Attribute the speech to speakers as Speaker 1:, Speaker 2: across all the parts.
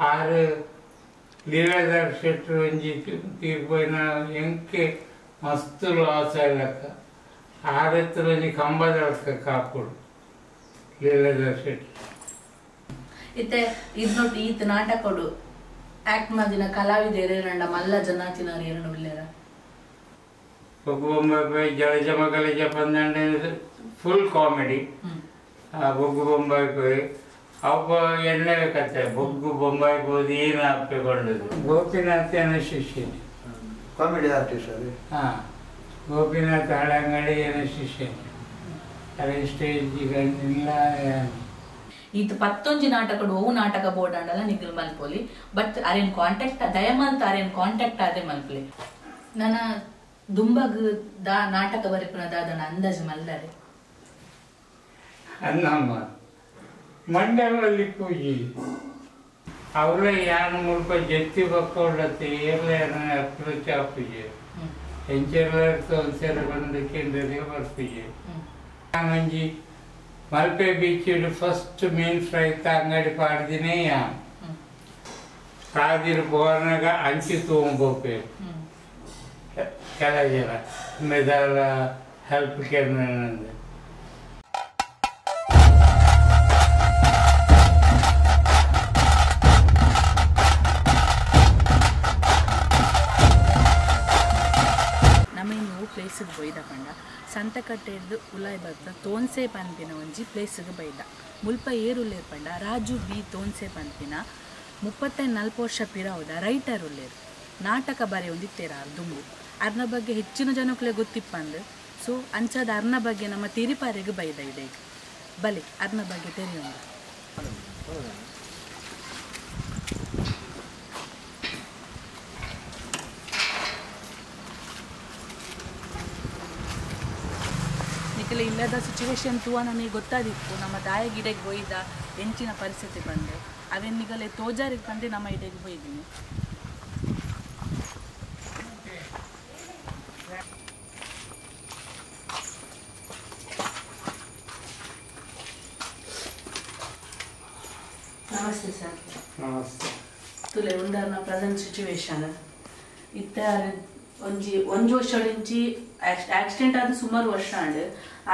Speaker 1: ಆರು ಲೀಲಾಧರ್ ಶೆಟ್ಟರು ಒಂಜಿ ತೀರ್ಪೋಯಿನ ಎಂಕೆ ಮಸ್ತ್ ಲಾಸ್ ಆಯ್ಲಕ್ಕ ಆರತ್ರ ಒಂಜಿ ಕಂಬದ ಕಾಪುಡು ಲೀಲಾಧರ್ ಶೆಟ್ಟರು.
Speaker 2: ಇತ್ತೆ ಇದ್ನೊಟ್ಟು ಈತ ನಾಟಕೊಡು ಆಕ್ಟ್ ಮಾಡಿನ ಕಲಾವಿದೆರೇರಂಡ ಮಲ್ಲ ಜನಾತಿನಾರು ಏರಣ ಉಲ್ಲೇರ?
Speaker 1: ಬೊಗ್ಗು ಬೊಂಬಾಯಿ ಜಲಜ ಮಗಲಜ ಪಂದಂಡೆ ಫುಲ್ ಕಾಮಿಡಿ. ಬೊಗ್ಗು ಬೊಂಬಾಯಿ ಪೋಯಿ ಅಪ್ಪ ಎಣ್ಣೆ ಕತೆ ಬೊಗ್ಗು ಬೊಂಬಾಯಿ ಹೋದಿ ಏನು ಅಪ್ಪಿಕೊಂಡದ್ದು. ಗೋಪಿನಾಥ್ ಏನೋ ಶಿಷ್ಯನೇ,
Speaker 3: ಕಾಮಿಡಿ ಆರ್ಟಿಸ್ಟ್ ಅದೇ.
Speaker 1: ಹಾಂ, ಗೋಪಿನಾಥ್ ಹಳಂಗಡಿ ಏನೋ ಶಿಷ್ಯನೇ, ಅದೇ ಸ್ಟೇಜಿಗೆ ಇಲ್ಲ.
Speaker 2: ಈತ ಪತ್ತೊಂಜಿ ನಾಟಕಡು ಅವು ನಾಟಕ ಬೋರ್ಡ್ ಅಂಡಲ ನಿಗ್ಲು ಮಲ್ಪೊಲಿ, ಬಟ್ ಅರೇನ್ ಕಾಂಟ್ಯಾಕ್ಟ್ ದಯಮಲ್ತ ಅರೇನ್ ಕಾಂಟ್ಯಾಕ್ಟ್ ಅದೇ ಮಲ್ಪಲಿ. ನನ್ನ ದುಂಬಗ್ ದಾ ನಾಟಕ ಬರೆಪುನ ದಾದನ ಅಂದಾಜು ಮಲ್ದಾರೆ
Speaker 1: ಅನ್ನಮ್ಮ ಮಂಡಲಲ್ಲಿ ಪೂಜಿ ಅವರ ಯಾನು ಮುಲ್ಪ ಜತ್ತಿ ಬಕ್ಕೊಂಡತ್ತೆ ಏರ್ಲ ಅಪ್ರೋಚ್ ಆಪುಜೆ ಎಂಚೆಲ್ಲ ಒಂದ್ಸರಿ ಬಂದು ಕೇಂದ್ರಕ್ಕೆ ಬರ್ಪುಜೆ. ಒಂಜಿ ಮಲ್ಪೆ ಬೀಚ್ ಫಸ್ಟ್ ಮೀನ್ ಫ್ರೈ ಅಂಗಡಿ ಪಾಡ್ದಿನೇ ಯಾನ್ ರಾದಿರು ಬೋರ್ನಾಗ ಅಂಚಿ ತಗೊಂಬೋಪೆ ಕೆಲ ಜನ ಮೆದಾಲ ಹೆಲ್ಪ್ ಕೇಂದ್ರ.
Speaker 2: ನಮ್ಮ ಇನ್ನು ಪ್ಲೇಸಿಗೆ ಬೈದ ಪಂಡ ಸಂತಕಟ್ಟೆಡ್ದು ಉಲಾಯ್ ಬರ್ತ ತೋನ್ಸೆ ಪನ್ಪಿನ ಒಂಜಿ ಪ್ಲೇಸಿಗೆ ಬೈದ. ಮುಲ್ಪ ಏರುಲ್ಲೇರ್ ಪಂಡ ರಾಜು ಬಿ ತೋನ್ಸೆ ಪನ್ಪಿನ 34 ವರ್ಷ ಪಿರಾವುದ ರೈಟರ್ ಉಲ್ಲೇರು. ನಾಟಕ ಬರೆಯೊಂದಿತ್ತೇರ ದುಂಬು ಅರ್ನ ಬಗ್ಗೆ ಹೆಚ್ಚಿನ ಜನಕ್ಕಲೇ ಗೊತ್ತಿಪ್ಪಂದು. ಸೊ ಅಂಚಾದ ಅರ್ನ ಬಗ್ಗೆ ನಮ್ಮ ತಿರಿಪಾರೆಗೆ ಬೈದ ಇದೆ. ಬಲೆ ಅರ್ನ ಬಗ್ಗೆ ತೆರೆಯೊಂದು. ನಿಖಲ ಇಲ್ಲದ ಸಿಚುವೇಶನ್ ತೂವ ನನಗೆ ಗೊತ್ತಾದಿತ್ತು. ನಮ್ಮ ದಾಯ ಗಿಡಕ್ಕೆ ಬೊಯ್ದ ಎಂಚಿನ ಪರಿಸ್ಥಿತಿ ಬಂದೆ ಅವೆನ್ನಿಗಲೇ ತೋಜಾರಿಗೆ ಬಂದೆ ನಮ್ಮ ಇಡೆಗೆ ಬೊಯ್ದೀನಿ. ನಮಸ್ತೆ ಸರ್.
Speaker 1: ನಮಸ್ತೆ.
Speaker 2: ತುಲೆ ಉಂಡರ್ನ ಪ್ರೆಸೆಂಟ್ ಸಿಚುವೇಶನ್ ಇತ್ತ ಒಂಜಿ ಒಂಜಿ ವರ್ಷ ಆಕ್ಸಿಡೆಂಟ್ ಆದ ಸುಮಾರು ವರ್ಷ ಅಂಡ್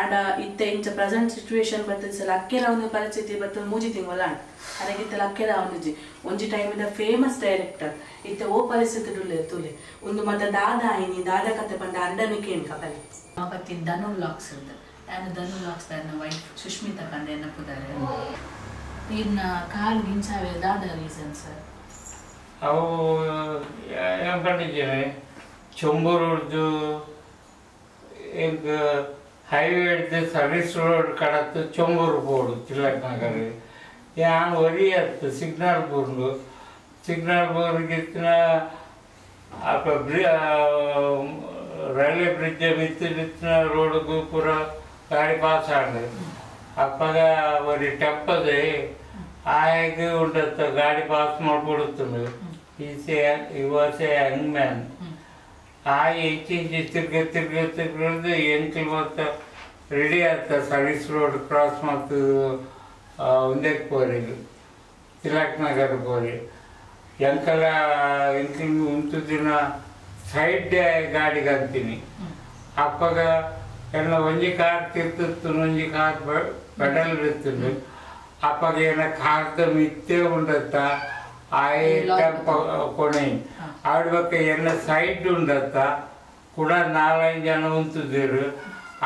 Speaker 2: ಆಂಡ ಇತ್ತೆ ಇಂಚ ಪ್ರೆಸೆಂಟ್ ಸಿಚುವೇಶನ್ ಬರ್ತದೆ ಸಲ ಅಕ್ಕೆರಾವನ ಪರಿಸ್ಥಿತಿ ಬರ್ತದೆ ಮೂಜಿ ತಿಂಗಳ ಅಂಡ್ ಅದಕ್ಕಿತ್ತ ಅಕ್ಕೆರಾವನಿಜಿ ಒಂಜಿ ಟೈಮಿದ ಫೇಮಸ್ ಡೈರೆಕ್ಟರ್ ಇತ್ತೆ ಓ ಪರಿಸ್ಥಿತಿ ಉಲ್ಲೆ ತುಲೆ ಒಂದು ಮತ್ತೆ ದಾದ ಆಯ್ನಿ ದಾದ ಕತೆ ಬಂದ ಅರ್ಡನಿಕೆ ಏನ್ ಕಬಲಿ ಪತ್ತಿ ಧನು ವ್ಲಾಗ್ಸ್ ಅಂತ ನಾನು ಧನು ವ್ಲಾಗ್ಸ್ ನನ್ನ ವೈಫ್ ಸುಷ್ಮಿತಾ ಪಂಡ ಎನ್ನಪುದಾರೆ. ಇನ್ನ ಕಾಲ್ ಗಿಂಚಾವೆ ದಾದ ರೀಸನ್ ಸರ್?
Speaker 1: ಅವು ಏನು ಕಂಡಿದ್ದೇನೆ ಚೊಂಬೂರು ಈಗ ಹೈವೇ ಹಿಡ್ದು ಸರ್ವಿಸ್ ರೋಡ್ ಕಡತ್ತು ಚೊಂಬೂರು ಬೋರ್ಡು ತಿಲಕ್ ನಗರ ಯಾನ್ ಒರಿ ಅತ್ತು ಸಿಗ್ನಲ್ ಬೋರ್ಡು ಸಿಗ್ನಲ್ ಬೋರ್ಗಿತ್ತಿನ ಅಪ್ಪ ಬ್ರಿ ರೈಲ್ವೆ ಬ್ರಿಡ್ಜ್ ಮಿತ್ತಿನ ರೋಡ್ಗೂ ಪೂರ ಗಾಡಿ ಪಾಸ್ ಆಡ ಅಪ್ಪಗ ಒರಿ ಟೆಂಪದೆ ಆಯಾಗ ಉಂಡತ್ತ ಗಾಡಿ ಪಾಸ್ ಮಾಡ್ಬಿಡುತ್ತಂದು. ಈ ವಾಸ್ ಎ ಯಂಗ್ ಮ್ಯಾನ್. ಆ ಇಂಚಿ ಇಂಚಿ ತಿರ್ಗ ತಿರ್ಗ ತಿರ್ಗದು ಎಂಕ್ಲು ಮತ್ತು ರೆಡಿ ಆಗ್ತ ಸರ್ವಿಸ್ ರೋಡ್ ಕ್ರಾಸ್ ಮತ್ತು ಒಂದಕ್ಕೆ ಪೋರಿಗೆ ತಿಲಕ್ ನಗರ ಪೋರಿ ಎಂಕಲ ಎಂಕ್ಲು ಉಂಟು ದಿನ ಸೈಡ್ ಗಾಡಿಗೆ ಅಂತೀನಿ. ಅಪ್ಪಗ ಎಲ್ಲ ಒಂಜಿ ಕಾರ್ ತಿರ್ತಿತ್ತು ಒಂಜಿ ಕಾರ್ ಪೆಡಲ್ ಇರ್ತಿದ್ದು. ಅಪ್ಪಗ ಏನ ಕಾರ್ದ ಮಿತ್ತೆ ಉಂಡತ್ತ ಆಯ್ ಟೆಂಪ ಕೊನೆ ಆಡ್ಬೇಕು ಎಲ್ಲ ಸೈಡ್ ಉಂಡತ್ತ ಕೂಡ ನಾಲ್ಕೈದು ಜನ ಉಂತಿದ್ದರು.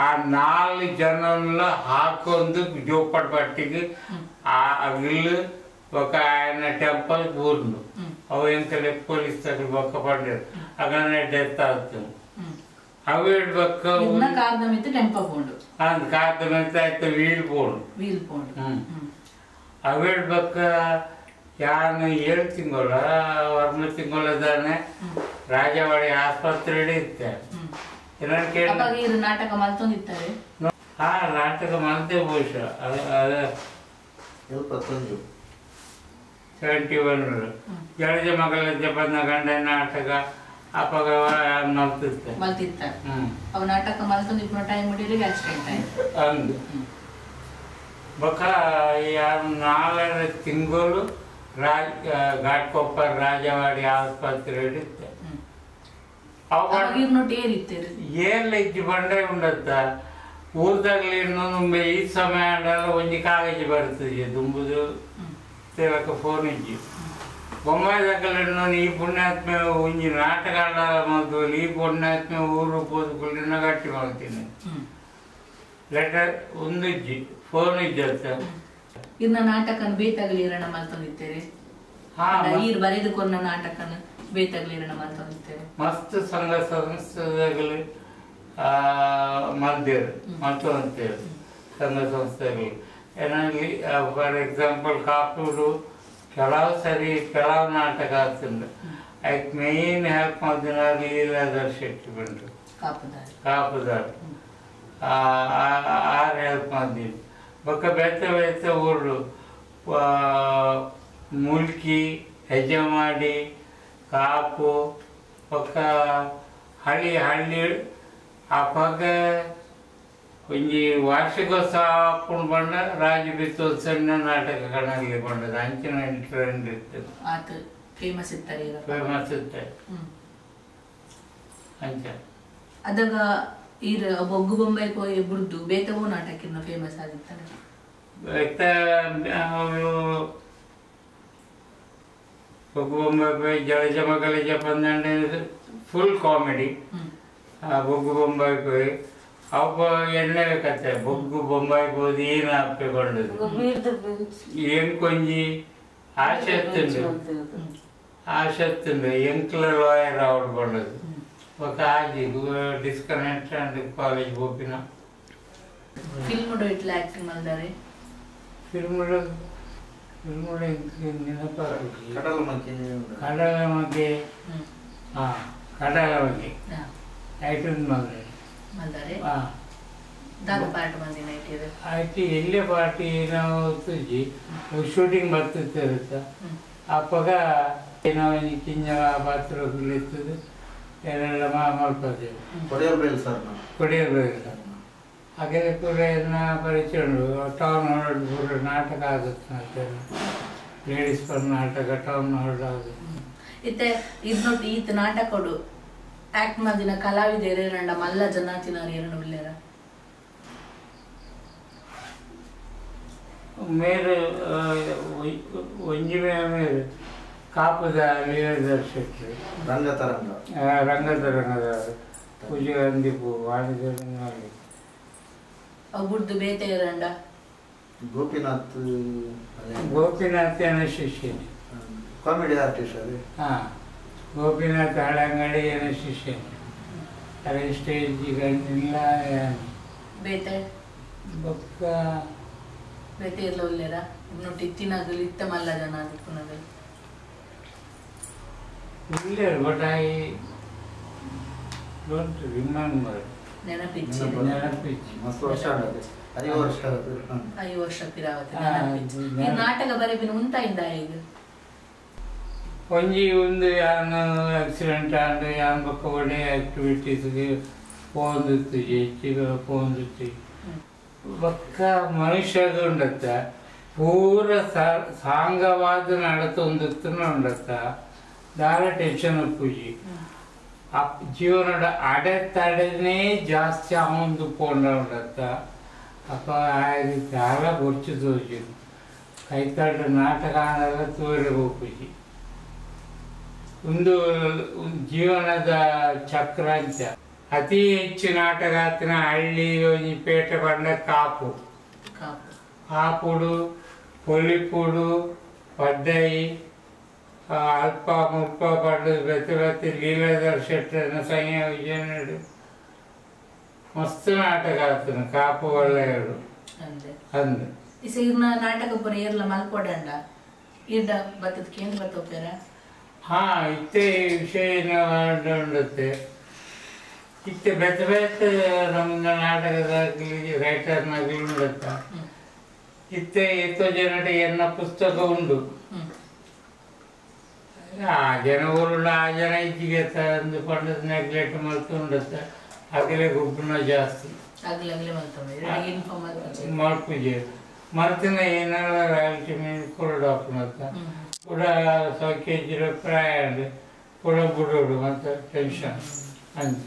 Speaker 1: ಆ 4 ಜನಲ್ಲ ಹಾಕೊಂಡು ಜೋಪಡ್ ಪಟ್ಟಿಗೆ ಆ ಇಲ್ಲು ఒక ఆయన ಟೆಂಪಲ್ ಊರ್ನು ಅವು ಎಂತಲೇ ಪೊಲೀಸ್ ಬೊಕ್ಕ ಪಂಡಿರು ಅಗನೆ ಡೆತ್ ಆಗ್ತದೆ. ಅವು ಹೇಳ್ಬೇಕು ಕಾರ್ದ ಮಿತ್ತ ಆಯ್ತು ವೀಲ್ ಬೋರ್ಡ್
Speaker 2: ವೀಲ್ ಬೋರ್ಡ್.
Speaker 1: ಅವು ಹೇಳ್ಬೇಕ ಯಾನು 7 ತಿಂಗಳ 6 ತಿಂಗಳದಾನೆ ರಾಜವಾಡಿ ಆಸ್ಪತ್ರೆ ಇತ್ತೆ.
Speaker 2: ನಾಟಕ ಮಲ್ತೊಂದಿತ್ತಾರೆ.
Speaker 1: ಹಾ, ನಾಟಕ ಮಲ್ತೆ ಬಹುಶಃ 71 ಜಲಜ ಮಗಳ ಜಪದ ಗಂಡ ನಾಟಕ ಅಪ್ಪಗ ಮಲ್ತಿತ್ತೆ
Speaker 2: ಮಲ್ತಿತ್ತಾರೆ. ಅವು ನಾಟಕ ಮಲ್ತೊಂದಿಪ್ಪುನ ಟೈಮ್ ಆಕ್ಸಿಡೆಂಟ್ ಆಯ್ತು
Speaker 1: ಅಂದು. ಬೊಕ್ಕ ಯಾರು 4.5 ತಿಂಗಳು ರಾಜ್ ಘಾಟ್ಕೊಪ್ಪರ್ ರಾಜವಾಡಿ ಆಸ್ಪತ್ರೆ ಇತ್ತೆ. ಏರ್ಲ ಇಜ್ಜಿ ಬಂಡೆ ಉಂಡತ್ತ ಊರ್ದಾಗ್ಲಿ ಇನ್ನೊಂದು ಈ ಸಮಯ ಆಂಡಲ ಒಂಜಿ ಕಾಗಜಿ ಬರ್ತದೆ ದುಂಬುದು ತೇಲಕ ಫೋನ್ ಇಜ್ಜಿ. ಬೊಮ್ಮಾಯಿದಾಗಲಿ ಇನ್ನೊಂದು ಈ ಪುಣ್ಯಾತ್ಮೆ ಒಂಜಿ ನಾಟಕ ಮಲ್ತು ಈ ಪುಣ್ಯಾತ್ಮೆ ಊರು ಪೋದುಕೊಳ್ಳಿನ ಗಟ್ಟಿ ಮಾಡ್ತೀನಿ. ಲೆಟರ್ ಒಂದು ಇಜ್ಜಿ ಫೋನ್ ಇಜ್ಜಿ ಅತ್ತ.
Speaker 2: ಇರ್ನ ನಾಟಕನ ಬೇತಾಗಲಿ ಇರಣ ಮಲ್ತೊಂದಿತ್ತೇವೆ. ಈರ್ ಬರೆದುಕೊಂಡ ನಾಟಕನ ಬೇತಾಗಲಿ ಇರಣ ಮಲ್ತೊಂದಿತ್ತೇವೆ.
Speaker 1: ಮಸ್ತ್ ಸಂಘ ಸಂಸ್ಥೆಗಳು ಮಲ್ದೇರು ಮಲ್ತೊಂತೇವೆ ಸಂಘ ಸಂಸ್ಥೆಗಳು. ಏನಲ್ಲಿ ಫಾರ್ ಎಕ್ಸಾಂಪಲ್ ಕಾಪೂರು ಕೆಲವು ಸರಿ ಕೆಲವು ನಾಟಕ ಆಗ್ತದೆ. ಅದಕ್ಕೆ ಮೇನ್ ಹೆಲ್ಪ್ ಮಾಡಿದ ಲೀಲಾಧರ್ ಶೆಟ್ಟಿ ಬಂದರು ಕಾಪುದಾರ್ ಆರು ಹೆಲ್ಪ್ ಮಾಡಿದ್ವಿ. ಬೊಕ್ಕ ಬೇತೆ ಬೇತೆ ಊರು ಮುಲ್ಕಿ ಹೆಜಮಾಡಿ ಕಾಪು ಬೊಕ್ಕ ಹಳ್ಳಿ ಹಳ್ಳಿ ಅಪ್ಪಗ ಒಂಜಿ ವಾರ್ಷಿಕೋತ್ಸವ ಆಪುಂಡು ಪಂಡ ರಾಜ ಬಿತ್ತೋದ್ ಸಣ್ಣ ನಾಟಕ ಕಣಲ್ಲಿ ಪಂಡದ ಅಂಚಿನ ಟ್ರೆಂಡ್ ಇತ್ತು.
Speaker 2: ಫೇಮಸ್ ಇತ್ತಾರೆ
Speaker 1: ಫೇಮಸ್ ಇತ್ತೆ ಅಂಚ.
Speaker 2: ಅದಾಗ ಈರ್ ಬೊಗ್ಗು ಬೊಂಬೈ ಪೋಯಿ ಬುಡ್ದು ಬೇತವೋ ನಾಟಕ ಫೇಮಸ್ ಆಗಿತ್ತಾರೆ.
Speaker 1: ಬೊಗ್ಗು ಬೊಂಬೈ ಪೋಯಿ ಜಲಜ ಮಗಲಜ ಪಂದಂಡೆ ಫುಲ್ ಕಾಮಿಡಿ. ಬೊಗ್ಗು ಬೊಂಬೈ ಪೋಯಿ ಅಪ್ಪ ಎಣ್ಣೆ ಕತೆ ಬೊಗ್ಗು ಬೊಂಬೈ ಹೋದಿ ಏನು ಅಪ್ಪಿಕೊಂಡದ್ದು ಏನ್ ಕೊಂಜಿ ಆಸೆ ತಿಂದು ಆಸೆ ತಿಂದು ಎಂಕ್ಲ ಲಾಯರ್ ಆಡ್ಕೊಂಡದ್ದು ఒక ಆಜಿ ಡಿಸ್ಕನೆಕ್ಟ್ ಅಂಡ್ ಕಾಲೇಜ್ ಹೋಗಿನ.
Speaker 2: ಫಿಲ್ಮ್ ಇಟ್ಲ ಆಕ್ಟಿಂಗ್ ಮಲ್ದಾರೆ.
Speaker 1: ಫಿಲ್ಮ್ ಫಿಲ್ಮ್ ನೆನಪ
Speaker 3: ಕಡಲ ಮಗ್ಗೆ
Speaker 1: ಕಡಲ ಮಗ್ಗೆ ಹಾಂ ಕಡಲ ಮಗ್ಗೆ ಐಟನ್ ಮಲ್ದಾರೆ
Speaker 2: ಮಲ್ದಾರೆ. ದಾದ ಪಾರ್ಟ್ ಬಂದಿನ ಐಟಿದ
Speaker 1: IT ಎಲ್ಲೇ ಪಾರ್ಟಿ ನಾವು ತುಜಿ ಶೂಟಿಂಗ್ ಬರ್ತಿರುತ್ತೆ ಅಪ್ಪಗ ಏನೋ ಕಿಂಜ ಪಾತ್ರ ಇರ್ತದೆ ಏನೆಲ್ಲ ಮಲ್ಪತ್ತೇವೆ.
Speaker 3: ಕೊಡಿಯರ್ಬೇಲ್ ಸರ್
Speaker 1: ಕೊಡಿಯರ್ಬೇಲ್ ಸರ್ ಹಾಗೆ ಪೂರ ಎಲ್ಲ ಪರಿಚಯ ಉಂಟು. ಟೌನ್ ಹಾಲ್ ಪೂರ ನಾಟಕ ಆಗುತ್ತೆ ಅಂತ ಲೇಡೀಸ್ ಪರ್ ನಾಟಕ ಟೌನ್ ಹಾಲ್ ಆಗುತ್ತೆ.
Speaker 2: ಇತ್ತೆ ಇದು ನೋಡಿ ಈತ ನಾಟಕಡು ಆಕ್ಟ್ ಮಾಡಿನ ಕಲಾವಿದರು ರಂಡ ಮಲ್ಲ ಜನಾತಿನಾರು ಎರಡು ಉಳ್ಳೇರ
Speaker 1: ಮೇರು ಒಂಜಿ ಮೇರು ಕಾಪುದ ಲೀಲಾಧರ್ ಶೆಟ್ಟಿ
Speaker 3: ರಂಗತರಂಗ
Speaker 1: ರಂಗತರಂಗದ ಪೂಜೆ ಅಂದಿಪು ವಾಣಿಜ್ಯ
Speaker 2: ಅವು ಬೇತೆ ರಂಡ
Speaker 3: ಗೋಪಿನಾಥ್
Speaker 1: ಗೋಪಿನಾಥ್ ಏನ ಶಿಷ್ಯನೇ
Speaker 3: ಕಾಮಿಡಿ ಆರ್ಟಿಸ್ಟ್ ಅದೇ.
Speaker 1: ಹಾಂ ಗೋಪಿನಾಥ್ ಹಳಂಗಡಿ ಏನ ಶಿಷ್ಯನೇ ಅದೇ ಸ್ಟೇಜಿಲ್ಲ.
Speaker 2: ಬೇತೆ
Speaker 1: ಬೊಕ್ಕ
Speaker 2: ಬೇತೆ ಇರ್ಲ ಉಳ್ಳೇರ ಇನ್ನೊಟ್ಟು ಇತ್ತಿನಾಗಲಿ ಇತ್ತ ಮಲ್ಲ ಜನ ಅದಕ್ಕುನಾಗಲಿ
Speaker 1: ಉಳ್ಳೇರು but I don't remember.
Speaker 2: ನೆನಪಿಚ್ಚಿ
Speaker 1: ನೆನಪಿಚ್ಚಿ
Speaker 3: ಮಸ್ತ್ ವರ್ಷ ಆಗುತ್ತೆ 5 ವರ್ಷ ಆಗುತ್ತೆ
Speaker 2: 5 ವರ್ಷ ಪಿರಾವತಿ ನೆನಪಿಚ್ಚಿ. ಈ ನಾಟಕ ಬರೆಪಿನ ಉಂತಾಯಿಂದ ಈಗ
Speaker 1: ಒಂಜಿ ಒಂದು ಯಾನ್ ಆಕ್ಸಿಡೆಂಟ್ ಆಂಡ್ ಯಾನ್ ಬೊಕ್ಕ ಒಡೆ ಆಕ್ಟಿವಿಟೀಸ್ಗೆ ಪೋಂದಿತ್ತು ಹೆಚ್ಚಿಗೆ ಪೋಂದಿತ್ತು. ಬೊಕ್ಕ ಮನುಷ್ಯಗ ಉಂಡತ್ತ ಪೂರ ಸಾಂಗವಾದ ನಡತೊಂದಿತ್ತು ಉಂಡತ್ತ ದಾರ ಟೆನ್ಷನ್ ಪೂಜಿ ಆ ಜೀವನದ ಅಡೆತಡೆನೇ ಜಾಸ್ತಿ ಆವೊಂದು ಪೋಂಡ ಉಂಡತ್ತ. ಅಪ್ಪ ಆಯ್ತು ದಾರ ಬೊರ್ಚು ತೋಜಿ ಕೈತಾಡ ನಾಟಕ ಆಂಡಲ ತೋರೆ ಹೋಗ್ಪುಜಿ. ಒಂದು ಜೀವನದ ಚಕ್ರ ಅಂತ ಅತಿ ಹೆಚ್ಚು ನಾಟಕ ಆತಿನ ಹಳ್ಳಿ ಒಂಜಿ ಪೇಟೆ ಪಂಡ ಕಾಪು ಕಾಪುಡು ಪೊಲಿಪುಡು ಪಡ್ಡೈ ಅಲ್ಪ ಮುಲ್ಪ ಪಡ್ಡು ಬೇತೆ ಬೇತೆ ಲೀಲಾಧರ್ ಶೆಟ್ಟರನ ಸಂಯೋಜನೆಡು ಮಸ್ತ್ ನಾಟಕ ಆತನ ಕಾಪು ಒಳ್ಳೆಯರು ಅಂದು.
Speaker 2: ನಾಟಕ ಪೂರ ಏರ್ಲ ಮಲ್ಪೊಡಂಡ ಈರ್ಡ ಬತ್ತದ ಕೇಂದ್ರ ಬತ್ತೋಪೇರ.
Speaker 1: ಹಾಂ ಇತ್ತೆ ವಿಷಯ ಉಂಡುತ್ತೆ ಇತ್ತೆ ಬೇತೆ ಬೇತೆ ನಮ್ಮ ನಾಟಕದಾಗಲಿ ರೈಟರ್ನಾಗಲಿ ಉಂಡತ್ತ. ಇತ್ತೆ ಎತ್ತೋ ಜನಟ ಎನ್ನ ಪುಸ್ತಕ ಉಂಡು ಆ ಜನ ಊರುಳ್ಳ ಆ ಜನ ಇಜ್ಜಿಗೆ ಅಂದು ಪಂಡದ ನೆಗ್ಲೆಕ್ಟ್ ಮಲ್ತು ಉಂಡತ್ತ. ಅಗಲೇ ಗುಬ್ಬನ ಜಾಸ್ತಿ ಮಲ್ಪುಜೆ ಮಲ್ತಿನ ಏನಾರ ರಾಯಲ್ಟಿ ಮೇಲೆ ಕೊರಡು ಹಾಪುನತ್ತ. ಕೂಡ ಸೌಖ್ಯ ಪ್ರಾಯ ಕೂಡ ಬುಡೋಡು ಮತ್ತು ಟೆನ್ಷನ್ ಅಂಚ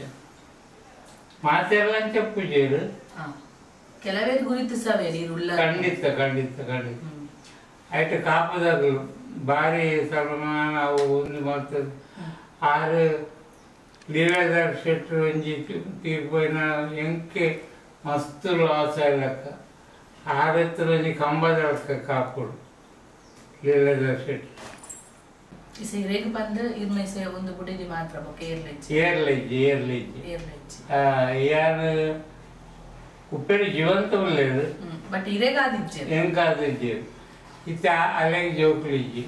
Speaker 1: ಮಾತೆಲ್ಲ ಅಂಚ ಪೂಜೆರು
Speaker 2: ಕೆಲವೇ ಗುರಿತು ಸವೇರಿ
Speaker 1: ಖಂಡಿತ ಖಂಡಿತ ಖಂಡಿತ ಆಯ್ತು ಕಾಪದಾಗಲು ಭಾರಿ ಸಲ್ಮಾನ ಅವು ಒಂದು ಮಾಡ್ತದೆ ಆರು ಲೀಲಾಧರ್ ಶೆಟ್ಟರು ಒಂಜಿ ತೀರ್ಪೋಯಿನ ಎಂಕೆ ಮಸ್ತ್ ಲಾಸ್ ಆಗ್ಲಕ್ಕ ಆರತ್ರ ಒಂಜಿ ಕಂಬದ ಕಾಪುಡು ಲೀಲಾಧರ್ ಶೆಟ್ಟರು
Speaker 2: ಇಸೆ ಬಂದು ಇರ್ನ ಇಸೆ ಒಂದು ಬುಡಿದಿ ಮಾತ್ರ ಬೊಕ ಏರ್ಲೆಜ್ಜಿ
Speaker 1: ಏರ್ಲೆಜ್ಜಿ ಏರ್ಲೆಜ್ಜಿ
Speaker 2: ಏರ್ಲೆಜ್ಜಿ
Speaker 1: ಯಾರು ಉಪ್ಪೇರು ಜೀವಂತ ಉಳ್ಳೇರು
Speaker 2: ಬಟ್ ಇರೇಗಾದಿಜ್ಜೆ
Speaker 1: ಎಂಕಾದಿಜ್ಜೆ ಇತ್ತ ಅಲೆಗ್ ಜೋಕ್ಲಿಜ್ಜಿ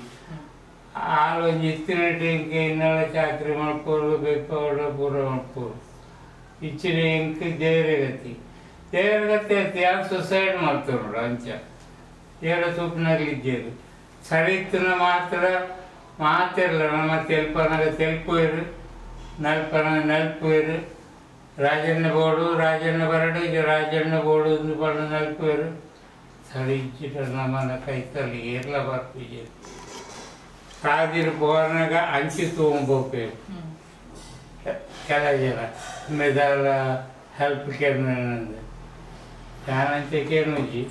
Speaker 1: ಆಳು ಒಂಜಿ ಇತ್ತಿನಟ್ಟು ಎಂಕ್ ಇನ್ನಳ ಚಾಕ್ರಿ ಮಲ್ಪೋರು ಬೇಕೋಡು ಪೂರ ಮಲ್ಪೋರು ಇಚ್ಚಿನ ಎಂಕ್ ದೇವರ ಗತಿ ದೇವರ ಗತಿ ಅತ್ತ ಯಾರು ಸುಸೈಡ್ ಮಾಡ್ತಾರೆ ನೋಡು ಅಂಚ ಏಳು ತೂಪಿನಾಗ್ಲಿಜ್ಜೇರು ಸರಿತ್ತಿನ ಮಾತ್ರ ಮಾತಿರಲ್ಲ ನಮ್ಮ ತೆಲ್ಪನಾಗ ತೆಲ್ಪುವರು ನಲ್ಪನಾಗ ನಲ್ಪುವರು ರಾಜಣ್ಣ ಬೋಡು ರಾಜಣ್ಣ ಬರಡು ರಾಜಣ್ಣ ಬೋಡು ಒಂದು ಬಣ್ಣ ನಲ್ಪುವರು ಸರಿ ಇಚ್ಚಿಟ ನಮ್ಮನ ಕೈತಲ್ಲಿ ಏರ್ಲ ಬರ್ಪುಜೆ ಕಾದಿರು ಪೋರ್ನಾಗ ಅಂಚಿ ತಗೊಂಬೋಪೇರು ಕೆಲ ಜನ ಮೆದಾಲ ಹೆಲ್ಪ್ ಕೇರ್ನಂದು ಯಾನಂಚೆ ಕೇನುಜಿ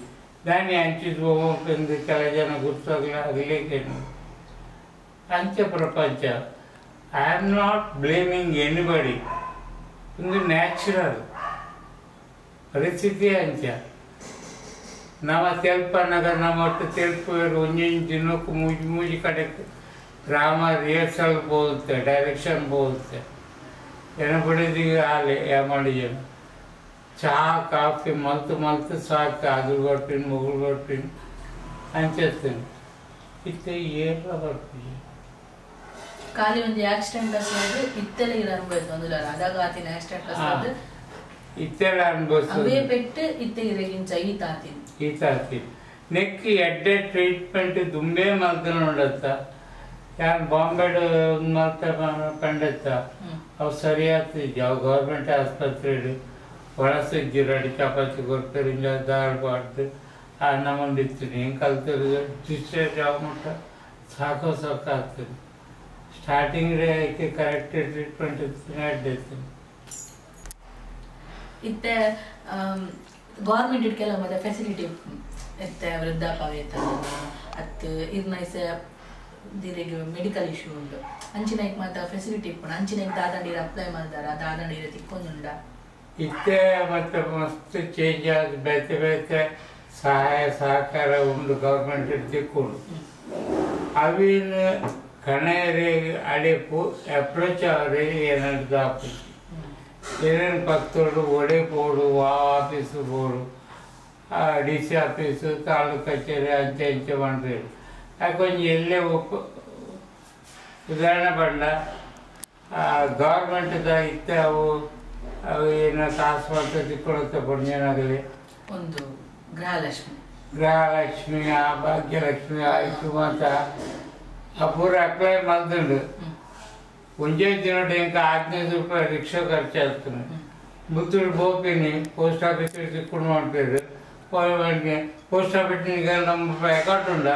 Speaker 1: ದಾನಿ ಅಂಚಿ ತಗೊಂಬಂದು ಕೆಲ ಜನ ಗುರ್ತಾಗ್ಲ ಆಗಲೇ ಕೇನು ಅಂಚೆ ಪ್ರಪಂಚ. I am not blaming anybody. ಒಂದು ನ್ಯಾಚುರಲ್ ಪರಿಸ್ಥಿತಿ ಅಂಚ ನಮ್ಮ ತೆಲ್ಪನಾಗ ನಮ್ಮ ಒಟ್ಟು ತೆಲ್ಪುವರು ಒಂಜೊಂಜಿ ದಿನಕ್ಕೂ ಮೂಜಿ ಮೂಜಿ ಕಡೆ ಡ್ರಾಮಾ ರಿಹರ್ಸಲ್ ಹೋಗುತ್ತೆ ಡೈರೆಕ್ಷನ್ ಹೋಗುತ್ತೆ ಎನಪಡಿದಿಗೆ ಆಲೆ ಯಾಮಂಡಿ ಜನ ಚಹಾ ಕಾಫಿ ಮಲ್ತು ಮಲ್ತು ಸಾಕು ಅದು ಬರ್ತೀನಿ ಮಗಳು ಬರ್ತೀನಿ ಅಂಚೇಸ್ತೀನಿ ಇತ್ತೆ ಏರ್ಲ ಬರ್ತೀನಿ
Speaker 2: ಖಾಲಿ ಒಂದು ಆಕ್ಸಿಡೆಂಟ್ ಅಸೋದು ಇತ್ತೆಲ್ಲ ಇರ ಅನುಭವಿಸ್ ಒಂದುಲ ಅದಾಗ ಆತಿನ ಆಕ್ಸಿಡೆಂಟ್ ಅಸೋದು
Speaker 1: ಇತ್ತೆಲ್ಲ ಅನುಭವಿಸ್
Speaker 2: ಅವೇ ಪೆಟ್ಟು ಇತ್ತೆ ಇರಗಿಂಚ ಈತ ಆತಿನ
Speaker 1: ಈತ ಆತಿನ ನೆಕ್ ಎಡ್ಡೆ ಟ್ರೀಟ್ಮೆಂಟ್ ದುಂಬೆ ಮಲ್ತನ ಉಂಡತ್ತ ಯಾರು ಬಾಂಬೆಡ್ ಮಲ್ತ ಪಂಡತ್ತ ಅವು ಸರಿಯಾಗ್ತಿದ್ದೆ ಅವು ಗೌರ್ಮೆಂಟ್ ಆಸ್ಪತ್ರೆ ಒಳಸಿದ್ದಿ ರೆಡಿ ಚಪಾತಿ ಕೊಡ್ತಾರೆ ಇಂಜ ದಾಲ್ ಬಾಡ್ದು ಅನ್ನ ಮಂಡಿರ್ತೀನಿ ಹೆಂಗೆ ಕಲ್ತಿರೋದು ಡಿಸ್ಚಾರ್ಜ್ ಆಗ್ಬಿಟ್ಟ ಸಾಕು ಸಾಕಾಗ್ತದೆ ಸ್ಟಾರ್ಟಿಂಗ್ ಅದಕ್ಕೆ ಕರೆಕ್ಟ್ ಟ್ರೀಟ್ಮೆಂಟ್ ಇರ್ತೀನಿ ಅಡ್ಡಿರ್ತೀನಿ.
Speaker 2: ಇತ್ತೆ ಗೌರ್ಮೆಂಟ್ ಇಟ್ಕೆಲ್ಲ ಮತ್ತೆ ಫೆಸಿಲಿಟಿ ಇತ್ತೆ ವೃದ್ಧಾಪ್ಯವೇತನ ಅತ್ತು ಇರ್ನ ಇಸೆ ದಿರಿಗೆ ಮೆಡಿಕಲ್ ಇಶ್ಯೂ ಉಂಟು ಅಂಚಿನೈಕ್ ಮಾತ ಫೆಸಿಲಿಟಿ ಇಪ್ಪುಂಡು ಅಂಚಿನೈಕ್ ದಾದಂಡೀರ ಅಪ್ಲೈ ಮಾಡ್ದಾರ ದಾದಂಡೀರ ತಿಕ್ಕೊಂದುಂಡ
Speaker 1: ಇತ್ತೆ ಮತ್ತೆ ಮಸ್ತ್ ಚೇಂಜ್ ಆದ ಬೇತೆ ಬೇತೆ ಸಹಾಯ ಸಹಕಾರ ಉಂಡು ಗೌರ್ಮೆಂಟ್ ತಿಕ್ಕೊಂಡು ಅವಿನ ಕಣೇರಿ ಅಡೆಪು ಅಪ್ರೋಚ್ ಅವರೇ ಏನಂತ ಆಫೀಸ್ ಏನೇನು ಪಕ್ತೋಡು ಒಡೆ ಪೋಡು ಆ ಆಫೀಸು ಬೋಡು ಡಿ ಸಿ ಆಫೀಸು ತಾಲೂಕು ಕಚೇರಿ ಅಂಚೆ ಅಂಚೆ ಮಾಡ್ಬೇಕು ಯಾಕೊಂಜಿ ಎಲ್ಲೇ ಒಪ್ಪ ಉದಾಹರಣೆ ಬಂಡ ಗೌರ್ಮೆಂಟ್ದ ಇತ್ತೆ ಅವು ಅವು ಏನೋ ಕಾಸು ಮಾಡ್ತಾ ತಿಕ್ಕೊಳ್ಳುತ್ತೆ ಪುಣ್ಯನಾಗಲಿ
Speaker 2: ಒಂದು ಗೃಹಲಕ್ಷ್ಮಿ
Speaker 1: ಗೃಹಲಕ್ಷ್ಮಿ ಆ ಭಾಗ್ಯಲಕ್ಷ್ಮಿ ಆಯಿತು ಮಾತ ಆ ಪೂರ ಅಪ್ಲೈ ಮಲ್ದುಂಡು ಒಂಜೇ ದಿನ ಇಂಕ 15 ರೂಪಾಯಿ ರಿಕ್ಷಾ ಖರ್ಚು ಆಗ್ತದೆ ಮುತ್ತುಡು ಪೋಪಿನಿ ಪೋಸ್ಟ್ ಆಫೀಸ್ ತಿಕ್ಕೊಂಡು ಮಾಡ್ತಾರೆ ಪೋಸ್ಟ್ ಆಫೀಸ್ ನಿಮಗೆ ನಮ್ಮ ಅಕೌಂಟ್ ಉಂಡ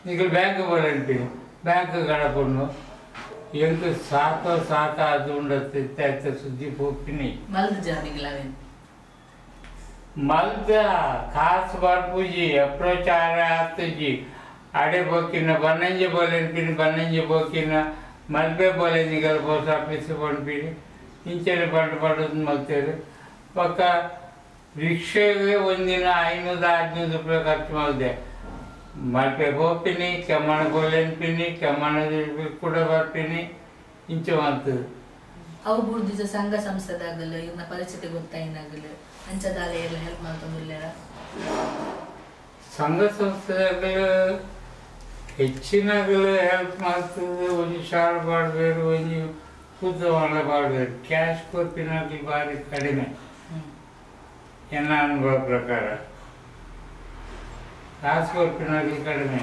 Speaker 1: ನಿಮಗೆ ಬ್ಯಾಂಕ್ ಬೋಲಂತೀನಿ ಬ್ಯಾಂಕ್ ಕಡಪುಂಡು ಎಂಕ ಸಾಕ ಸಾಕ ಅದು ಉಂಡತ್ತೆ ಇತ್ಯಾತ ಸುದ್ದಿ ಪೋಪಿನಿ
Speaker 2: ಮಲ್ದ ಜಾನಿಗ್ಲವೇನು
Speaker 1: ಮಲ್ದ ಕಾಸು ಬರ್ಪುಜಿ ಅಪ್ರೋಚ್ ಆರ ಆತುಜಿ ಅಡೆ ಬೋಕಿನ ಬನ್ನಂಜೆ ಬೋಲೆನ್ಪಿನಿ ಬನ್ನಂಜೆ ಬೋಕಿನ ಮಲ್ಪೆ ಬೋಲೆ ನಿಗಲ್ ಪೋಸ್ಟ್ ಆಫೀಸ್ ಪನ್ಪಿನಿ ಇಂಚೆನೆ ಪಂಡು ಪಂಡು ಮಲ್ತೇರು ಪಕ್ಕ ರಿಕ್ಷೆಗೆ ಒಂದಿನ 500 600 ರೂಪಾಯಿ ಖರ್ಚು ಮಾಡಿದೆ ಮಲ್ಪೆ ಪೋಪಿನಿ ಕೆಮ್ಮಣ ಬೋಲೆನ್ಪಿನಿ ಕೆಮ್ಮಣ ಕೂಡ ಬರ್ತೀನಿ ಇಂಚೆ ಮಾಡ್ತದೆ.
Speaker 2: ಅವು ಬುಡ್ದಿಸ ಸಂಘ ಸಂಸ್ಥೆದಾಗಲು ಇವ್ನ ಪರಿಸ್ಥಿತಿ ಗೊತ್ತಾಯಿನಾಗಲು ಅಂಚದಾಲ ಎಲ್ಲ ಹೆಲ್ಪ್ ಮಾಡ್ಕೊಂಡಿಲ್ಲೇರ
Speaker 1: ಸಂಘ ಸಂಸ್ಥೆದಾಗಲು ಹೆಚ್ಚಿನಾಗಲು ಹೆಲ್ಪ್ ಮಾಡ್ತದೆ. ಒಂಜಿ ಶಾಲ್ ಬಾಡ್ಬೇರು ಒಂಜಿ ಕೂತ ಬಾಡ್ಬೇರು ಕ್ಯಾಶ್ ಕೊರ್ಪಿನಾಗಲಿ ಭಾರಿ ಕಡಿಮೆ ಎನ್ನ ಅನುಭವ ಪ್ರಕಾರ ಕಾಸು ಕೊರ್ಪಿನಾಗಲಿ ಕಡಿಮೆ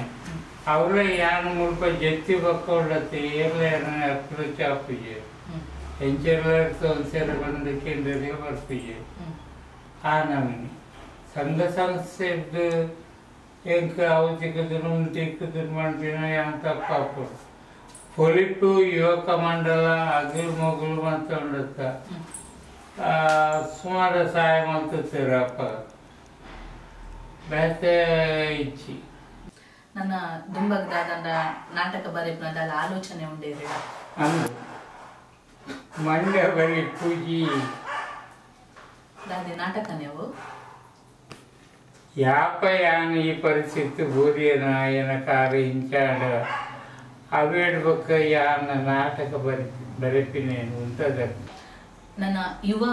Speaker 1: ಅವರೇ ಯಾನು ಮುಲ್ಪ ಜತ್ತಿ ಬಕ್ಕೊಂಡತ್ತೆ ಏರ್ಲ ಏನ ಅಪ್ರೋಚ್ ಆಪುಜೆ ಎಂಚೆಲ್ಲ ಒಂದು ಸೇರೆ ಬಂದು ಕೇಂದ್ರಕ್ಕೆ ಬರ್ಪುಜೆ ಆ ನಮೂನಿ ಸಂಘ ಸಂಸ್ಥೆದ್ದು ಎಂಕ ಅವು ತಿಕ್ಕುದು ತಿಕ್ಕುದು ಮನ್ಪಿನ ಯಾನ್ ತಪ್ಪಾಪುಡು ಪೊಲಿಪು ಯುವಕ ಮಂಡಲ ಅಗಲು ಮೊಗಲು ಅಂತ ಉಂಡತ್ತ ಸುಮಾರು ಸಹಾಯ ಮಾಡ್ತಿರ್ತಾರೆ ಅಪ್ಪ ಬೇತೆ ಇಚ್ಚಿ.
Speaker 2: ನನ್ನ ದುಂಬಗ್ದಾದಂಡ ನಾಟಕ ಬರೆಪುನದಾಲ ಆಲೋಚನೆ ಉಂಡೇರಿ
Speaker 1: ಅಂದು ಮಂಡ್ಯ ಬರಿ ಪೂಜಿ
Speaker 2: ದಾದೆ ನಾಟಕ ನೀವು
Speaker 1: ಯಾಪ ಯಾನ್ ಈ ಪರಿಸ್ಥಿತಿ ಬೂರಿಯನ ಏನ ಕಾರು ಇಂಚಾಡ ಅವೇಡ್ಬೇಕ ಯಾನ ನಾಟಕ ಬರೆಪಿನೇನು ಅಂತದ.
Speaker 2: ನನ್ನ ಯುವ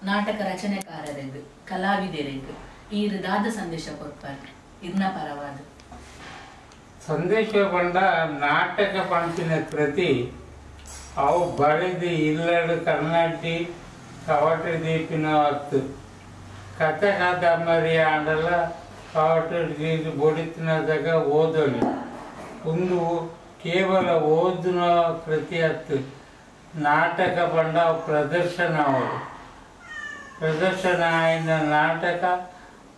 Speaker 2: ನಾಟಕ ರಚನೆಕಾರರಿಗೆ ಕಲಾವಿದರಿಗೆ ಈ ದಾದ ಸಂದೇಶ ಕೊಡ್ತಾರೆ ಇರ್ನ ಪರವಾದ
Speaker 1: ಸಂದೇಶ ಬಂದ ನಾಟಕ ಪಂಪಿನ ಕೃತಿ ಅವು ಬರೆದು ಇಲ್ಲಡು ಕರ್ನಾಟಿ ಕವಟ ದೀಪಿನ ಹೊತ್ತು ಕಥೆ ಕಾದಂಬರಿ ಆಂಡಲ ಕವಟ ದೀಪ ಬೊಡಿತಿನದಾಗ ಓದಲಿ ಒಂದು ಕೇವಲ ಓದಿನ ಕೃತಿ ಹತ್ತು ನಾಟಕ ಬಂಡ ಪ್ರದರ್ಶನ ಅವರು ಪ್ರದರ್ಶನ ಆಯ್ದ ನಾಟಕ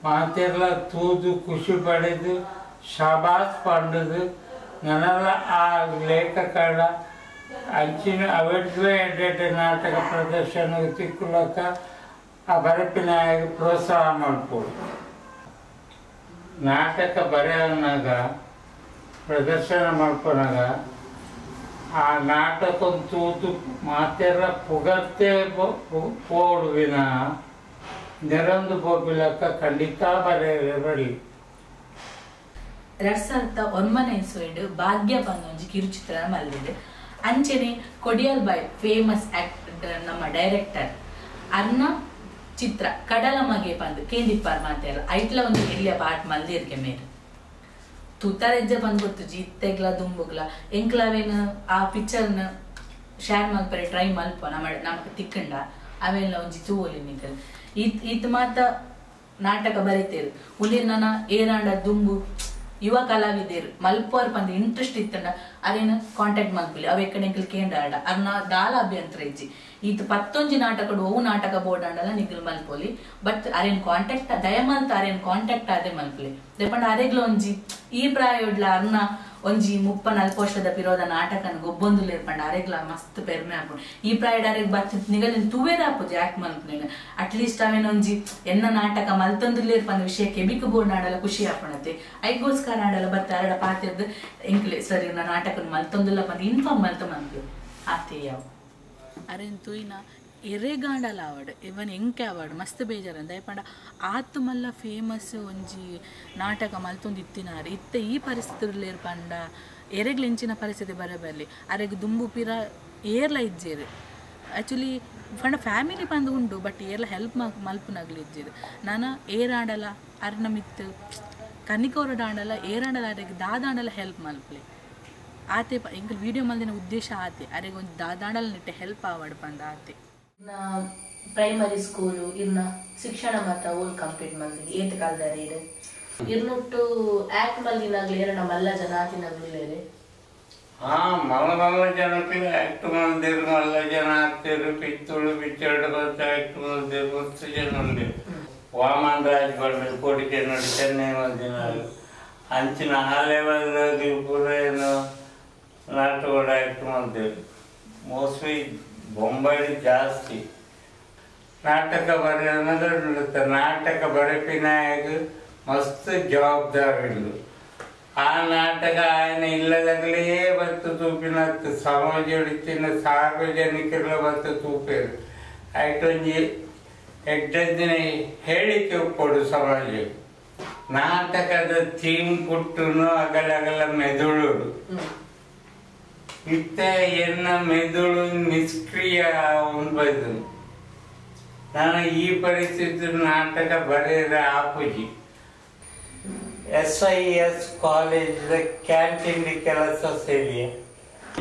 Speaker 1: ಮಾತೆಲ್ಲ ತೂದು ಖುಷಿ ಪಡೆದು ಶಬಾಸ್ ಪಂಡದು ನನ್ನೆಲ್ಲ ಆ ಲೇಖಕರ ಅಂಚಿನ ಅವೆಡ್ಲೇ ಎಡ್ಡೆಡ್ಡೆ ನಾಟಕ ಪ್ರದರ್ಶನ ತಿಕ್ಕುಲಕ್ಕ ಆ ಬರಪಿನ ಪ್ರೋತ್ಸಾಹ ಮಾಡ್ಬೋದು. ನಾಟಕ ಬರೆಯೋನಾಗ ಪ್ರದರ್ಶನ ಮಾಡ್ಕೊಳಾಗ ಆ ನಾಟಕ ತೂತು ಮಾತೆಲ್ಲ ಪುಗತ್ತೆ ಪೋಡುವಿನ ನೆರಂದು ಪೋಪಿಲಕ್ಕ ಖಂಡಿತ ಬರೆಯಬಡಿ.
Speaker 2: 2009 ಇಸ್ವಿಡ್ ಭಾಗ್ಯ ಪಂದೊಂಜಿ ಕಿರುಚಿತ್ರ ಮಲ್ಲಿದೆ. ಅಂಚನೆ ಕೊಡಿಯಲ್ ಬಾಯ್ ಫೇಮಸ್ ಆಕ್ಟರ್ ನಮ್ಮ ಡೈರೆಕ್ಟರ್ ಅರ್ನ ಚಿತ್ರ ಕಡಲ ಮಗೆ ಪಂದು ಕೇಂದಿಪ್ಪಾರ್ ಮಾತೆಲ್ಲ ಐಟ್ಲ ಒಂದು ಎಲ್ಲಿಯ ಪಾಟ್ ಮಲ್ದಿರ್ಗೆ ಮೇರೆ ತೂತಾರೆಜ್ಜ ಬಂದು ಗೊತ್ತು ಜಿತ್ತೆಗ್ಲ ದುಂಬುಗ್ಲ ಎಂಕ್ಲವೇನು ಆ ಪಿಕ್ಚರ್ನ ಶೇರ್ ಮಲ್ಪರೆ ಟ್ರೈ ಮಲ್ಪ ನಮ್ಮ ನಮಕ್ ತಿಕ್ಕಂಡ ಅವೆಲ್ಲ ಒಂಜಿ ತೂವೊಲಿ ನಿಕಲ್ ಈತ್ ಈತ್ ಮಾತ ನಾಟಕ ಬರೀತೇರು ಉಂದೆ ನನ ಏರಾಂಡ ದುಂಬು ಯುವ ಕಲಾವಿದರು ಮಲ್ಪೋರ್ ಪಂದ್ ಇಂಟ್ರೆಸ್ಟ್ ಇತ್ತಂಡ ಅರೇನು ಕಾಂಟ್ಯಾಕ್ಟ್ ಮಲ್ಪುಲಿ ಅವ ಎಕ್ಕಡೆ ಎಂಕಲ್ ಕೇಂದ್ರ ಆಡ ಅರ್ನ ದಾಲ ಅಭ್ಯಂತರ ಇಜ್ಜಿ ಈತ್ ಪತ್ತೊಂಜಿ ನಾಟಕಡು ಅವು ನಾಟಕ ಬೋರ್ಡ್ ಆಂಡಲ ನಿಗಲ್ ಮಲ್ಪೋಲಿ ಬಟ್ ಅರೇನ್ ಕಾಂಟ್ಯಾಕ್ಟ್ ದಯಮಲ್ತ ಅರೇನ್ ಕಾಂಟ್ಯಾಕ್ಟ್ ಆದೆ ಮಲ್ಪುಲಿ ದಯಪಂಡ ಅರೆಗ್ಲ ಒಂಜಿ ಈ ಪ್ರಾಯೋಡ್ಲ ಅರ್ನ ಒಂಜಿ 30-40 ವರ್ಷದ ಪಿರೋದ ನಾಟಕನ ಗೊಬ್ಬೊಂದುಲೇರ್ ಪಂಡ ಅರೆಗ್ಲ ಮಸ್ತ್ ಪೆರ್ಮೆ ಆಪುಂಡು ಈ ಪ್ರಾಯಡ್ ಅರೆಗ್ ಬತ್ತ್ ನಿಗಲಿನ ತೂವೇರ ಆಪುಜಿ ಆಕ್ಟ್ ಮಲ್ಪುನೇನ ಅಟ್ಲೀಸ್ಟ್ ಅವೇನೊಂಜಿ ಎನ್ನ ನಾಟಕ ಮಲ್ತೊಂದುಲೇರ್ ಪಂದ ವಿಷಯ ಕೆಬಿಕ್ ಬೋರ್ಡ್ ಆಡಲ ಖುಷಿ ಆಪುಣತೆ ಐಗೋಸ್ಕರ ಆಡಲ ಬತ್ತ ಅರಡ ಪಾತೆರ್ದ್ ಎಂಕ್ಲೆ ಸರಿ ನಾ ನಾಟಕನ ಮಲ್ತೊಂದುಲ್ಲ ಪಂದ್ ಇನ್ಫಾರ್ಮ್ ಮಲ್ತ ಮಲ್ಪು ಆತೆ ಯಾವ ಅರೆನ್ ತೂಯಿನ ಎರೆಗಾಂಡಲ ಆವಡ್ ಇವನ್ ಎಂಕೆ ಆವಡ್ ಮಸ್ತ್ ಬೇಜಾರಂದ ದಯಪಂಡ ಆತ್ ಮಲ್ಲ ಫೇಮಸ್ ಒಂಜಿ ನಾಟಕ ಮಲ್ತೊಂದು ಇತ್ತಿನಾರು ಇತ್ತೆ ಈ ಪರಿಸ್ಥಿತಿ ಪಂಡ ಎರೆಗ್ಲೆಂಚಿನ ಪರಿಸ್ಥಿತಿ ಬರಬರ್ಲಿ ಅರೆಗ್ ದುಂಬು ಪಿರ ಏರ್ಲ ಇಜ್ಜೇರು ಆ್ಯಕ್ಚುಲಿ ಪಂಡ ಫ್ಯಾಮಿಲಿ ಪಂದು ಉಂಡು ಬಟ್ ಏರ್ಲ ಹೆಲ್ಪ್ ಮಲ್ಪುನಾಗ್ಲಿ ಇಜ್ಜೇರು ನಾನು ಏರಾಡಲ ಅರ್ನ ಮಿತ್ತು ಕನಿಕೋರಡ ಆಂಡಲ ಏರಾಡಲ ಅರೆಗ್ ದಾದಾಂಡಲ ಹೆಲ್ಪ್ ಮಲ್ಪಲೆ ಆತೆ ಎಂಕಲ್ ವೀಡಿಯೋ ಮಲ್ದಿನ ಉದ್ದೇಶ ಆತೆ ಅರೆಗ್ ಒಂಜಿ ದಾದಾಂಡಲ ನಿಟ್ಟೆ ಹೆಲ್ಪ್ ಆವಡ್ ಪಂದ ಆತೆ.
Speaker 4: ಪ್ರೈಮರಿ ಸ್ಕೂಲು ಇರ್ನ ಶಿಕ್ಷಣ ಮಾತ ಓಲ್ ಕಂಪ್ಲೀಟ್ ಮಲ್ದಿನಿ ಏತ್ ಕಾಲದಾರಿ ಇರು ಇರ್ನುಟ್ಟು ಆಕ್ಟ್ ಮಲ್ದಿನಾಗ್ಲಿ ಎರಡ ಮಲ್ಲ ಜನ ಆತಿನಾಗ್ಲಿ
Speaker 1: ಹಾ ಮಲ್ಲ ಮಲ್ಲ ಜನಕ್ಕೆ ಆಕ್ಟ್ ಮಲ್ದಿರು ಮಲ್ಲ ಜನ ಆಗ್ತಿರು ಪಿತ್ತುಳು ಪಿಚ್ಚಡು ಬಂತ ಆಕ್ಟ್ ಮಲ್ದಿರು ಮಸ್ತ್ ಜನ ಉಂಡು ವಾಮನ್ ರಾಜ್ ಬಂದ್ರು ಕೋಡಿಕೆ ನೋಡಿ ಚೆನ್ನೈ ಮಲ್ದಿನಾರು ಅಂಚಿನ ಆ ಲೆವೆಲ್ ಪೂರ ಏನು ನಾಟಕ ಆಕ್ಟ್ ಮಲ್ದಿರು ಮೋಸ್ಟ್ಲಿ ಬೊಂಬೈ ಜಾಸ್ತಿ ನಾಟಕ ಬರೆಯೋದು ನಾಟಕ ಬರೆಪಿನಾಗ ಮಸ್ತ್ ಜವಾಬ್ದಾರಿ ಆ ನಾಟಕ ఆయన ಇಲ್ಲದಾಗಲೇ ಬತ್ತು ತೂಪಿನ ಸಮಾಜ ಹಿಡಿತಿನ ಸಾರ್ವಜನಿಕರ ಬತ್ತು ತೂಪೇರು ಆಯ್ತೊಂಜಿ ಎಡ್ಡದಿನ ಹೇಳಿಕೆ ಕೊಡು ಸಮಾಜ ನಾಟಕದ ಥೀಮ್ ಪುಟ್ಟುನು ಅಗಲಗಲ ಮೆದುಳು ಇತ್ತ ಎನ್ನ ಮೆದುಳು ನಿಷ್ಕ್ರಿಯ ಉಂಬದು ನಾನು ಈ ಪರಿಸ್ಥಿತಿ ನಾಟಕ ಬರೆಯದ ಆಪುಜಿ. SIS college canteen ಕೆಲಸ ಸೇರಿ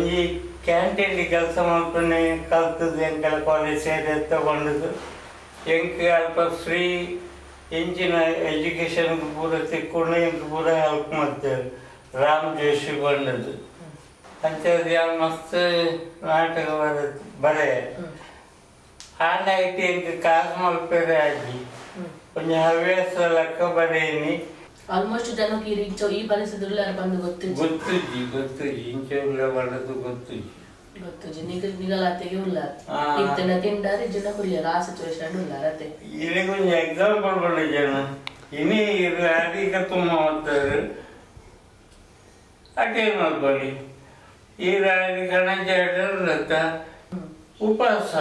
Speaker 1: ಈ ಕ್ಯಾಂಟೀನ್ ಕೆಲಸ ಮಾಡ್ಕೊಂಡು ಕಲ್ತದ್ದು ಎಂಕೆಲ್ಲ ಕಾಲೇಜ್ ಸೇರಿ ತಗೊಂಡದ್ದು ಎಂಕ್ ಅಲ್ಪ ಫ್ರೀ ಇಂಚಿನ ಎಜುಕೇಷನ್ ಪೂರ ತಿಕ್ಕೊಂಡು ಎಂಕ್ ಪೂರ ಹೆಲ್ಪ್ ಮಾಡ್ತೇವೆ ರಾಮ್ ಜೋಶಿ ಬಂದದ್ದು ಅಂಚೆ ಮಸ್ತ್ ನಾಟಕ ಬರೆ ಆ ನೈಟ್ ಎಂಕ್ ಕಾಸು ಮಲ್ಪೇರೆ ಆಗಿ ಒಂಜಿ ಹವ್ಯಾಸ ಲೆಕ್ಕ ಬರೇನಿ.
Speaker 4: ಆಲ್ಮೋಸ್ಟ್ ಜನಕ್ಕೆ ಈ ಇಂಚ ಈ ಪರಿಸ್ಥಿತಿ ಉಳ್ಳಾರ ಬಂದು ಗೊತ್ತಿಜ್ಜಿ.
Speaker 1: ಗೊತ್ತಿಜ್ಜಿ ಗೊತ್ತಿಜ್ಜಿ ಇಂಚ ಉಳ್ಳ ಬಳ್ಳದು ಗೊತ್ತಿಜ್ಜಿ.
Speaker 4: ಗೊತ್ತಿಜ್ಜಿ. ನಿಗಲಾತೆಗೆ ಉಳ್ಳಾರ.
Speaker 1: ಆ.
Speaker 4: ಇತ್ತನ ತಿಂಡಾರೆ ಜನ ಕುರಿಯರ ಆ ಸಿಚುವೇಶನ್ ಉಳ್ಳಾರ ಅತ್ತೆ.
Speaker 1: ಇದಕ್ಕೊಂದು ಎಕ್ಸಾಂಪಲ್ ಬಣ್ಣ ಜನ ಇನಿ ಅಧಿಕ ತುಂಬ ಮಾಡ್ತಾರೆ ಅಟೇನ್ ಮಾಡ್ಕೊಳ್ಳಿ ಈ ರಾಜ ಗಣೇಶ ಉಪವಾಸ.